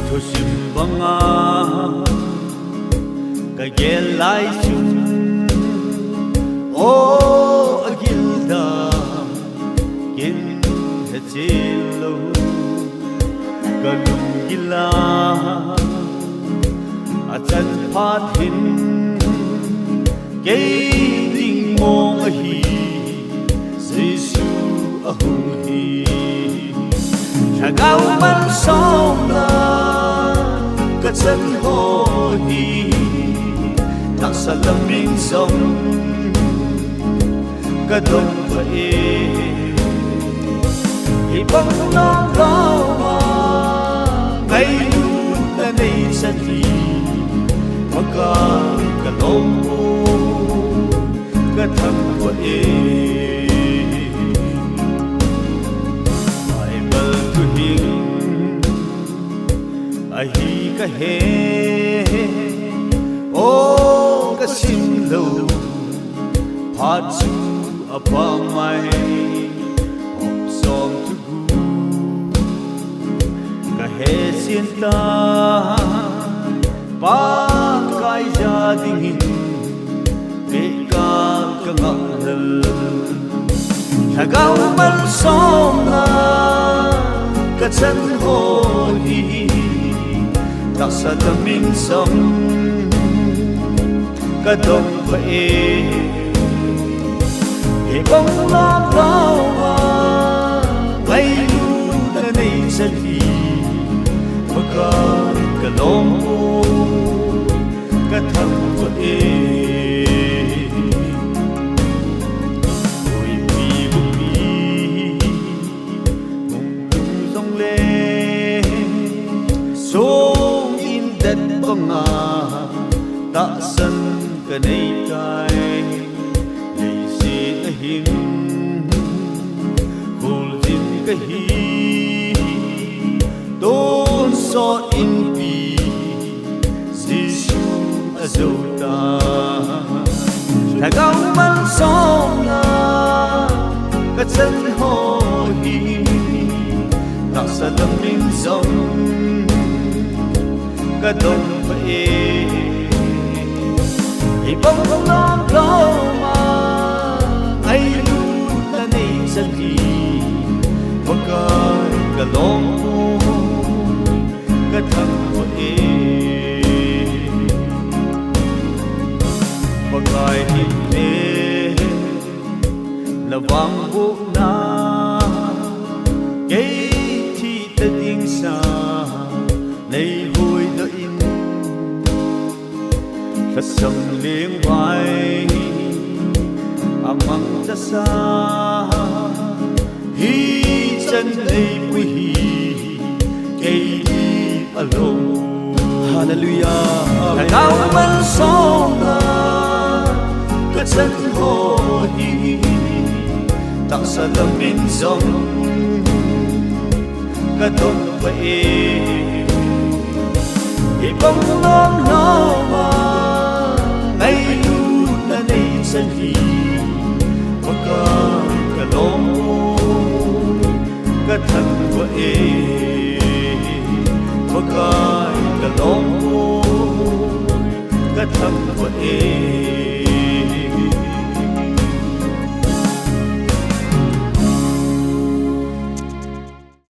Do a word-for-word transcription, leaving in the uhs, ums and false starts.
Thusim banga ka gel lai chun, o agilda kin he chil lo, ka lunggil a achan phat hin kei ding mong ahi, Jesu ahung hi. Lhagao malsomna ka chan ho hi, tahsa lam in jong ka dong pha e. Hibang lom lom a ngailutna nei chan hi, Pakai ka lom u, ka thangvah e. Bible thuhing ahi ka he, o ka sim lou phat chu apha mai. Hop som thugup ka he sin ta, Pakai ja dingin pehkal ka ngah lel. Lhagao malsomna ka chan ho hi, tahsa lam in jong ka dong pha e. Hibang lom lom a ngailutna nei chan hi, Pakai ka lom u, ka thangvah e. Koipi gupi hung tung jong le, song in det banga tahsan ka nei tai. Leiset a hin kholjin ka hi, tonsot inpi Jesu ajo ta. Lhagao malsomna ka chan ho hi, tahsa lam in jong ka dong pha e. Hibang lom lom a ngailutna nei chan hi, Pakai ka lom u, ka thangvah e. Pakai in e, na vangbohna kei thi ta ding sa nei hoidoh in, lhasam lengvai a mangcha sa hichan nei pui hi, kei ni alou. Hallelujah. Amen. Lhagao malsomna ka chan ho hi, tahsa lam in jong ka dong pha e. Hibang lom lom a ngailutna nei chan hi, Pakai ka lom u, ka thangvah e. Pakai ka lom u, ka thangvah e.